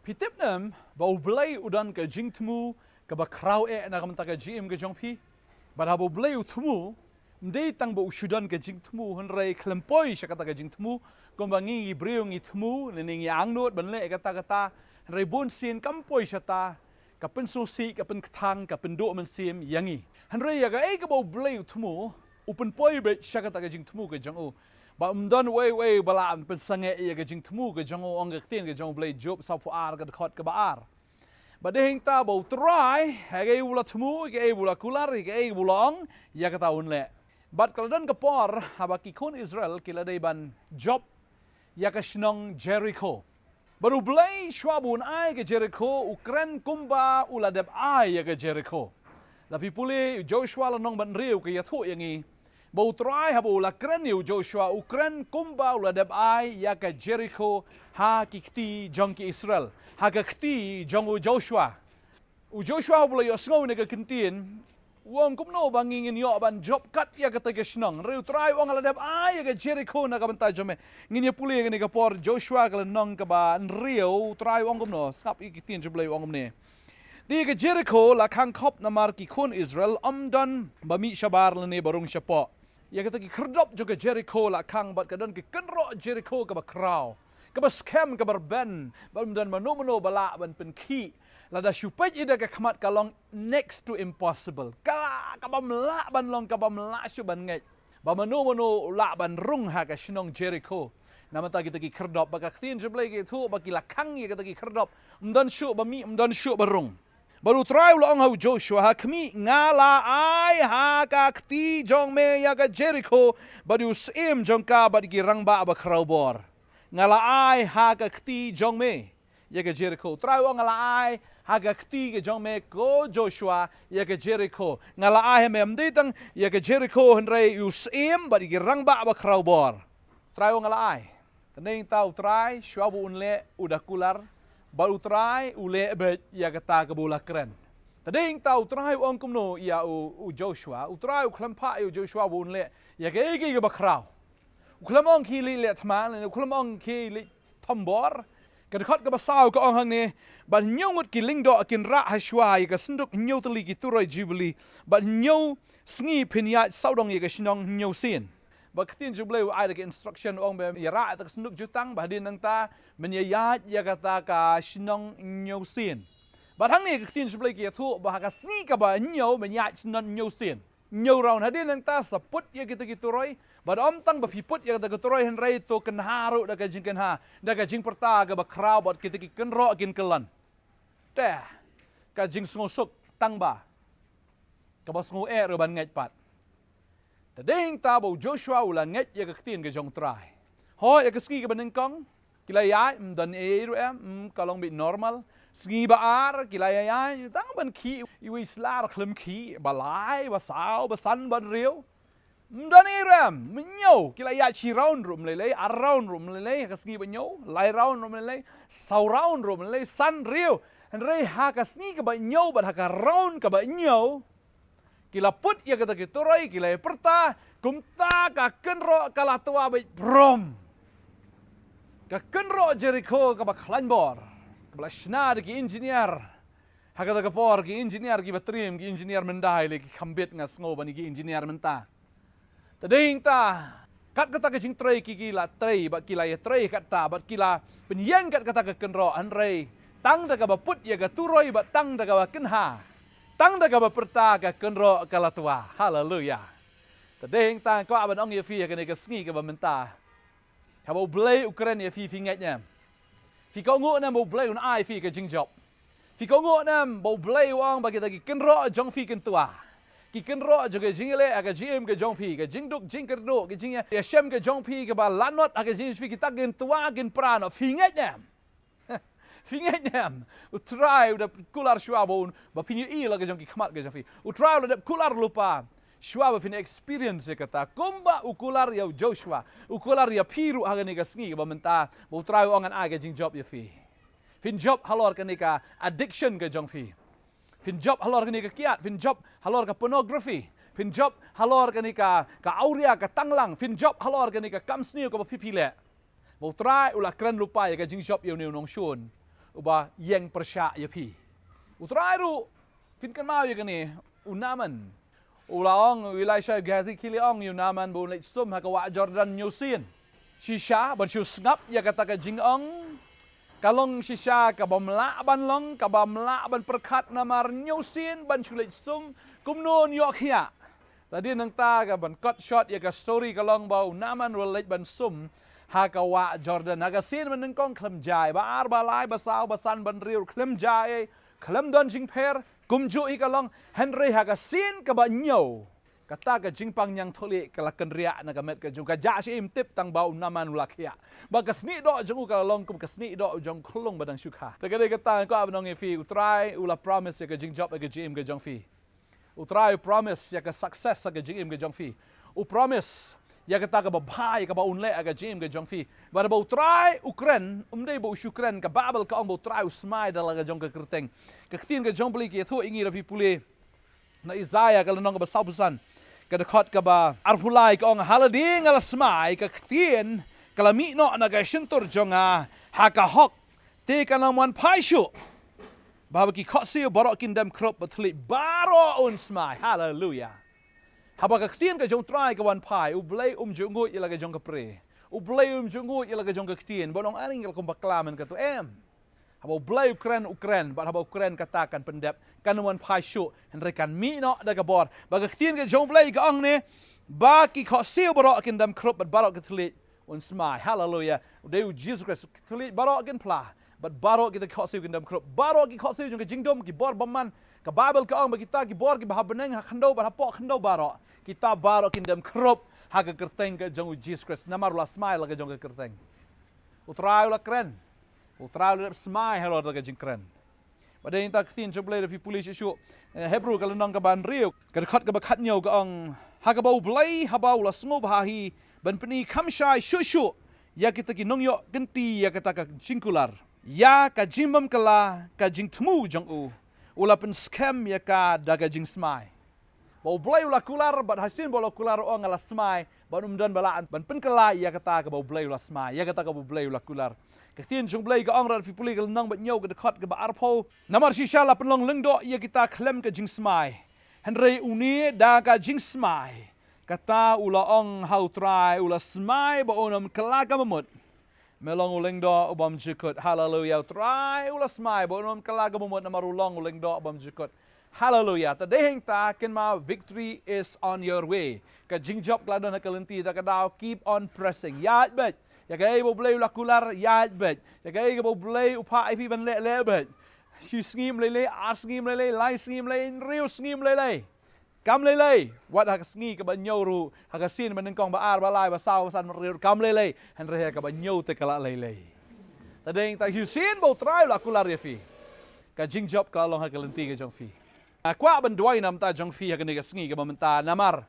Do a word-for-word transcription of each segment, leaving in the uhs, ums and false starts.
Phi tip ne em ba U Blei u don ka jingthmu kaba khraw eh na ka bynta ka jingim ka jong phi? Bad haba U Blei u thmu, ym dei tang ba u shu don ka jingthmu, hynrei khlem poi sha kata ka jingthmu. Kumba ngi, ngi briew ngi thmu, lane ngi angnud ban leh kata kata, hynrei bun sien kam poi shata, ka pynsngewsih, ka pynkthang, ka pynduh mynsiem ïa ngi. Hynrei ïa kaei kaba U Blei u thmu, u pynpoi beit sha kata ka jingthmu ka jong u. Ba ym don uei uei ba lah pynsangeh ïa ka jingthmu ka jong u, ong ka ktien ka jong U Blei, Job sawphew ar ka dkhot kaba ar. Bad dei hangta ba U Trai, ha kaei u la thmu, kaei u la kular, kaei u la ong, ïa kata un leh. Bad ka la don ka por, haba ki khun Israel ki la dei ban jop ïa ka shnong Jerikho. Bad U Blei shuwa ba un ai ka Jerikho, u kren kumba u la dep ai ïa ka Jerikho. Lada phi pule, u Joshua lynnong ba hynriew ka ïathuh ïa ngi ba U Trai haba u la kren ïa u Joshua, u kren kumba u la dep ai ïa ka Jerikho ha ki kti jong ki Israel, ha ka kti jong u Joshua. U Joshua haba u la ïohsngew ïa kane ka kyntien, u ong, kumno ba ngi ngin ïoh ban jop kat ïa kata ka shnong? Hynrei U Trai u ong, nga la dep ai ïa ka Jerikho na ka bynta jong me. Ngin ïa pule ïa kane ka por, Joshua ka lynnong kaba hynriew, U Trai u ong kumno, sngap ïa ka ktien jong U Blei, u ong kumne. Te ka Jerikho la khang khop namar ki khun Israel ym don ba mih shabar lane ba rung shapoh. Ïa kata ki khyrdop jong ka Jerikho la khang, bad ka don ka kynroh Jerikho kaba khraw, kaba skhem, kaba rben, bad ym don mano mano ba lah ban pynkhih. Lada shu peit ïa da ka khmat ka long next to impossible. Ka, kaba ym lah ban long, kaba ym lah shuh ban ngeit ba mano mano u lah ban rung ha ka shnong Jerikho. Namar kata kita ki khyrdop, ba ka ktien jong U Blei ka ïathuh ba ki la khang ïa kata ki khyrdop, ym don shuh ba mih, ym don shuh ba rung. Bad U Trai u la ong ha u Joshua, ha khmih, nga la ai ha ka kti jong me ïa ka Jerikho, bad ïa u syiem jong ka, bad ïa ki rangbah ba khraw bor. Nga la ai ha ka kti jong me ïa ka Jerikho. U Trai u ong, nga la ai ha ka kti ka jong me ko Joshua ïa ka Jerikho. Nga la ai ha me ym dei tang ïa ka Jerikho, hynrei ïa u syiem bad ïa ki rangbah ba khraw bor. U Trai u ong, nga la ai. Te dei hangta U Trai shuwa ba un leh u da kular, bad U Trai u leh beit ïa kata kaba u la kren. Te dei hangta U Trai u ong kumno ïa u, u Joshua? U Trai u khlem phah ïa u Joshua ba un leh ïa kaei kaei kaba khraw. U khlem ong khie leit leh thma, lane u khlem ong khie leit thombor. Ka dkhot kaba saw ka ong hangne, bad hynñiew ngut ki lyngdoh kin rah ha shuwa ïa ka synduk hynñiew tylli ki turoi Jubili, bad hynñiew sngi phin ïaid sawdong ïa ka shnong hynñiew sien. Ba ka ktien jong U Blei u ai da ka instruction, u ong ba ïa rah ïa ka synduk jutang, ba hadien nangta men ïa ïaid ïa kata ka shnong hynñiew sien. Bad hangne ka ktien jong U Blei ka ïathuh ba ha ka sngi kaba hynñiew men ïaid shnong hynñiew sien. Hynñiew round, hadien nangta sa put ïa kita ki turoi. Bad ym tang ba phi put ïa kita ki turoi, hynrei to kynha ruh da ka jingkynha, da ka jingpyrta kaba khraw, bad kita ki kynroh kin kyllon. Te ka jingsngewsuk tang ba kaba sngew eh ruh ban ngeit pat. Te dei hangta ba u Joshua u la ngeit ïa ka ktien ka jong U Trai. Hooid, ïa ka sngi kaba nyngkong ki la ïaid, ym don ei ruh em, ym, ka long beit normal. Sngi ba ar ki la ïaid, tang ban khih iwei i sla, khlem khih, ba lai, ba saw, ba san, ba hynriew. Ym don ei ruh em. Hynñiew, ki la ïaid shi round ruh ym lei lei, ar round ruh ym lei lei ha ka sngi ba hynñiew, lai round ruh ym lei lei, saw round ruh ym lei lei, san, hynriew. Hynrei ha ka sngi kaba hynñiew bad ha ka round kaba hynñiew, ki la put ïa kita ki turoi, ki la ïa pyrta, kumta ka kynroh ka la twa beit brum. Ka kynroh Jerikho kaba khlaiñ bor, kaba la shna da ki engineer. Ha kata ka por ki engineer kiba triem, ki engineer myndai lei, ki kham bit, nga sngew ban ïa ki engineer mynta. Te dei hangta, kat kata ka jingtrei ki, ki la trei, bad ki la ïatrei katta, bad ki la pynïeng kat kata ka kynroh, hynrei tang da kaba put ïa ka turoi, bad tang da kaba kynha, tang da kaba pyrta, ka kynroh ka la twa. Haleluia. Te dei hangta nga kwah ban ong ïa phi ha kane ka sngi kaba mynta, haba U Blei u kren ïa phi, phi ngeit ne em? Phi kohnguh ne em ba U Blei un ai phi ka jingjop? Phi kohnguh ne em ba U Blei u ong ba kita ki kynroh jong phi kin twa? Ki kynroh jong ka jingïaleh ha ka jingim ka jong phi, ka jingduk jingkyrduh, ka jingïashem ka jong phi, kaba lanot ha ka jingim phi, kita kin twa, kin pra noh. Phi ngeit ne em? Phi ngeit ne em? U Trai u dep kular shuwa ba un, ba phin ïohi la ka jong ki khmat ka jong phi. U Trai u la dep kular lypa shuwa ba phin experience ïa kata, kumba u kular ïa u Joshua, u kular ïa phi ruh ha kane ka sngi kaba mynta, ba U Trai u ong, ngan ai ka jingjop ïa phi. Phin jop halor kane ka addiction ka jong phi. Phin jop halor kane ka kiad, phin jop halor ka pornography, phin jop halor kane ka, ka awria, ka tanglang, phin jop halor kane ka kam sniew kaba phi, phi leh. Ba U Trai u la kren lypa ïa ka jingjop ïa une u nongshun. uba ïeng pyrshah ïa phi. U Trai ruh, phin kynmaw ïa kane, u Naaman. U la ong, u Elisha Gehazi khie leh ong ïa u Naaman ba un leit sum ha ka wah Jordan hynñiew sien. Shisha, ban shu sngap ïa kata ka jingong. Ka long shisha kaba ym lah ban long, kaba ym lah ban pyrkhat namar hynñiew sien, ban shu leit sum, kumno un ïoh khiah. Te hadien nangta ka ban cut short ïa ka story ka long ba u Naaman u la leit ban sum ha ka wah Jordan. Ha ka sien mynnyngkong khlem jia ei, ba ar, ba lai, ba saw, ba san, ba hynriew, khlem jia ei, khlem don jingpher, kumjuh hi ka long, hynrei ha ka sien kaba hynñiew. Kata ka jingpang ñiangthohlieh ka la kynriah na ka met ka jong u, ka jah sha im tip tang ba u Naaman u la khiah. Ba ka snieh doh jong u ka la long kum ka snieh doh jong u khyllung ba dang shu kha. Te ka dei kata nga kwah ban ong ïa phi, u Trai u la promise ïa ka jingjop ïa ka jingim ka jong phi. U Trai u promise ïa ka success ha ka jingim ka jong phi. U promise ïa kata kaba bha ïa kaba un leh ha ka jingim ka jong phi. Bad haba u Trai u kren, um dei ba u shu kren, ka Baibl ka ong ba u Trai u smai da la ka jong ka kyrteng. Ka ktien ka jong u Blei ka ïathuh ïa ngi, lada phi pule na Isaïah ka lynnong kaba sawphew san, ka dkhot kaba arphew lai, ka ong, ha lade nga la smai, ka ktien ka la mih noh na ka shyntur jong nga ha ka hok, te kan ym wan phai shuh. Ba haba ki khohsiew baroh kin dem khrup, ba thylliej baroh un smai. Haleluia. Haba ka ktien ka jong u Trai ka wan phai, u Blei um ju nguid ïa la ka jong ka pre. U Blei um ju nguid ïa la ka jong ka ktien. Ba un ong, "Ani ngi la kum bakla mynta to em." Haba u Blei u kren, u kren, bad haba u kren kata kan pyndep, kan ym wan phai shuh, hynrei kan mih noh da ka bor. Ba ka ktien ka jong u Blei ka ong ne, ba ki khohsiew baroh kin dem khrup, bad baroh ki thylliej un smai. Haleluia. U dei u Jisu Khrist, ki thylliej baroh kin phla, bad baroh kita ki khohsiew kin dem khrup. Baroh ki khohsiew jong ka jingdum, ki bor bymman. Ka Baibl ka ong ba kita ki bor kiba ha bneng, ha khyndew, bad hapoh khyndew baroh, kita baroh kin dem khrup ha ka kyrteng ka jong u Jisu Khrist. Namar u la smai la ka jong ka kyrteng. U Trai u la kren. U Trai u la dep smai halor da ka jingkren. Bad dei nangta ka ktien jong u Blei, lada phi pule shuh shuh, eh, Hebru ka lynnong kaba hynriew, ka dkhot kaba khathynñiew, ka ong, ha kaba u Blei haba u la sngewbha hi ban pyni kham shai shuh shuh ïa kita ki nongïoh kynti ïa kata ka jingkular, ïa ka jingbymkylla ka jingthmu jong u, u la pynskhem ïa ka da ka jingsmai. Ba u Blei u la kular, bad ha sien ba u la kular u ong, nga la smai, bad um don ba lah ban pynkylla ïa kata kaba u Blei u la smai, ïa kata kaba u Blei u la kular. Ka ktien jong u Blei ka ong, lada phi pule ka lynnong ba hynñiew, ka dkhot kaba arphew, namar shisha la pynlong lyngdoh ïa kita khlem ka jingsmai, hynrei une da ka jingsmai. Kata u la ong ha u Trai, u la smai ba un ym kylla ka bamut. Me long u lyngdoh u bymjukut. Haleluia. U Trai u la smai ba un ym kylla ka bamut namar u long u lyngdoh u bymjukut. Haleluia. Te dei hangta, kynmaw, victory is on your way. Ka jingjop ka la don ha ka lynti, te ka daw, keep on pressing. Ïaid beit. Ïa kaei ba u Blei u la kular, ïaid beit. Ïa kaei kaba u Blei u phah ïa phi ban leh, leh beit. Shi sngi ym lei lei, ar sngi ym lei lei, lai sngi ym lei, hynriew sngi ym lei lei. Kam lei lei, wat ha ka sngi kaba hynñiew ruh, ha ka sien ba nyngkong, ba ar, ba lai, ba saw, ba san, ba hynriew, kam lei lei, hynrei ha kaba hynñiew te ka la lei lei. Te dei nangta, shisien ba u Trai u la kular ïa phi, ka jingjop ka la long ha ka lynti ka jong phi. Nga kwah ban duwai na ka bynta jong phi ha kane ka sngi kaba mynta, namar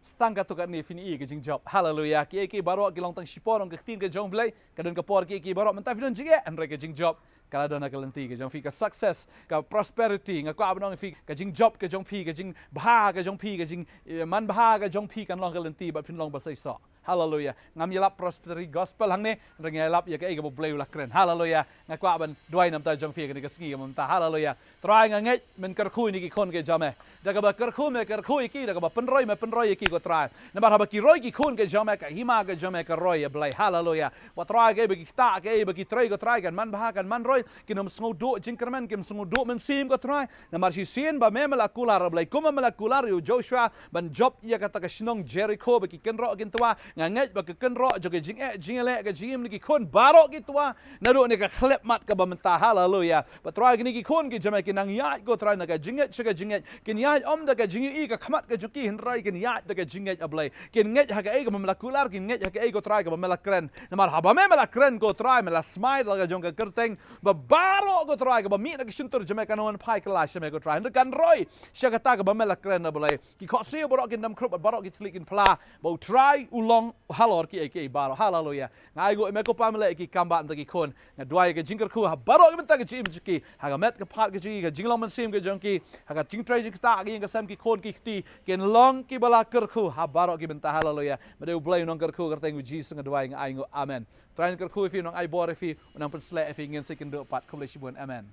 sa tang katto katne phin ïohi ka jingjop. Haleluia. Kiei kiei baroh ki long tang shipor, ong ka ktien ka jong u Blei, ka don ka por kiei kiei baroh, mynta phi don jingeh, hynrei ka jingjop ka la don ha ka lynti ka jong phi, ka success, ka prosperity, nga kwah ban ong ïa phi, ka jingjop ka jong phi, ka jingbha ka jong phi, ka jing, eh, manbha ka jong phi kan long ha ka lynti, bad phin long ba seisoh. Haleluia. Ngam ïalap prosperity gospel hangne, hynrei nga ïalap ïa kaei kaba u Blei u la kren. Haleluia. Nga kwah ban duwai na ka bynta jong phi ha kane ka sngi kaba mynta. Haleluia. Trai, nga ngeit men kyrkhu ïa kine ki khun ki jong me. Da kaba kyrkhu me kyrkhu ïa ki, da kaba pynroi me pynroi ïa ki, ko Trai. Namar haba ki roi ki khun ki jong me, ka hima ka jong me ka roi, A Blei. Haleluia. Ko Trai, kaei ba ki ktah, kaei ba ki trei, ko Trai, kan manbha, kan manroi, kin ym sngewduh jingkyrmen, kin ym sngewduh mynsiem, ko Trai. Namar shisien ba me, me la kular, A Blei, kumba me la kular ïa u Joshua ban jop ïa kata ka shnong Jerikho, ba ki kynroh kin twa. Nga ngeit ba ka kynroh jong ka jingeh jingïaleh ka jingim na ki khun baroh ki twa naduh ne ka khyllipmat kaba mynta. Haleluia. Bad Trai, kine ki khun ki jong me kin nang ïaid, ko Trai, na ka jingngeit sha ka jingngeit. Kin ïaid ym da ka jingïohi ka khmat ka jong ki, hynrei kin ïaid da ka jingngeit, A Blei. Kin ngeit ha kaei kaba me la kular, kin ngeit ha kaei, ko Trai, kaba me la kren. Namar haba me, me la kren, ko Trai, me la smai da la ka jong ka kyrteng, ba baroh, ko Trai, kaba mih na ka shyntur jong me kan wan phai kylla sha me, ko Trai. Hynrei kan roi sha kata kaba me la kren, A Blei. Ki khohsiew baroh kin dem khrup, baroh ki thylliej kin phla ba u Trai u long halor kiei kiei baroh. Haleluya. Nga ainguh ïa me ko Pa, me leh ïa ki kam bad mynta ki khun. Nga duwai ka jingkyrkhu ha baroh ki bynta ka jingim jong ki, ha ka met ka phad ka jong ki, ka jinglong mynsiem ka jong ki, ha ka jingtrei jingktah ka ïing ka sem, ki khun ki kti, kin long kiba la kyrkhu ha baroh ki bynta. Haleluya. Me dei U Blei u nongkyrkhu, ka kyrteng U Jisu nga duwai, nga ainguh. Amen. Trai un kyrkhu ïa phi, u nang ai bor ïa phi, u nang pynshlur ïa phi. Ngin sa ïakynduh pat. Khublei shibun. Amen.